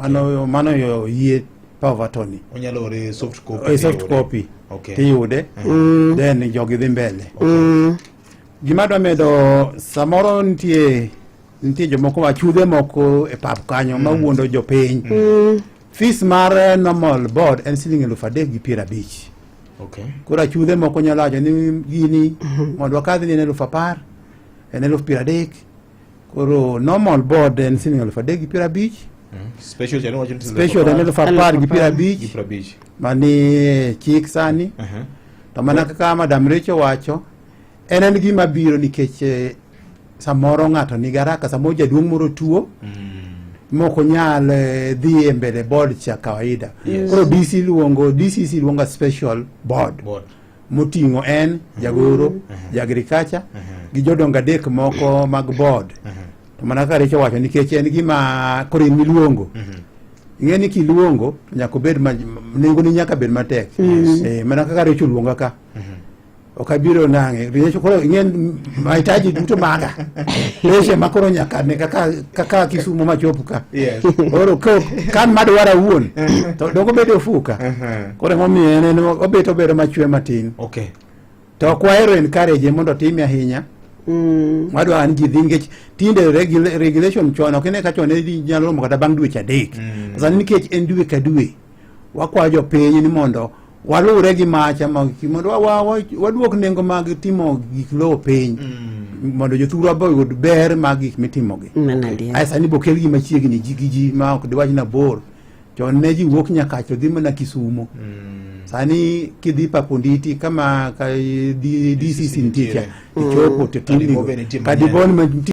Mano mano yo yie power of attorney. Onyalo ore soft copy. E soft tiyude. copy. Okay. Tiyude. Then jogi dhi mbele. Gima adwa medo, samoro nitie jomoko, achudhe moko e pap kanyo mawuondo jopiny. Fees mar normal board en siling 3,050. Koro achudhe moko nyalo wacho ni gini mondo wakadh ni en 10,000, en 30,000. Koro normal board en siling 3,050. Special chano wacho ni Special en 10,000 gi piero gi abich 50. Mani chik sani. To mana kaka Madam Rachel wacho, en gima biro nikech samoro ng'ato nigi haraka, samoro jaduong' moro tuo mok onyal dhi e mbele board cha kawaida. Koro DC luongo, DCC luongo special board Board. moting'o en jagoro, ja agriculture gi jodongo adek moko mag board. To mana kaka Rachel wacho, nikech en gima koro in miluongo, ing'e ni kiluongo to nyaka obed ma nengoni nyaka bed matek. Mana kaka Rachel luonga ka, ok abiro nang'e Rachel. Koro ing'e mahitaji duto maga Rachel ma koro nyaka ne kaka Kisumo machop ka. Koro kan madwaro awuon to dongo bedo e ofuka. Koro emomiyo en obet obedo machwe matin. To ok wahero encourage mondo otime ahinya. Wadwa ni ji dhi nikech tinde regulation chon ok ine ka chon ne nyalo romo kata bang' dweche 3. To sani nikech en dwe ka dwe, wakwayo jopiny ni mondo waluwre gi macha mondo waduok nengo mag timo gik lowo piny mondo jothurwa be oyud ber mag gik mitimogi. Mano adier. Ae sani bokel gi machiegni ji gi ji ma ok diwach na bor. Chon ne ji wuok Nyakach to dhi mana Kisumo. Sani kidhi Paponditi kama ka DCC nitie cha, ichopo to Kadibo timni be nitie. Kadibo nitie.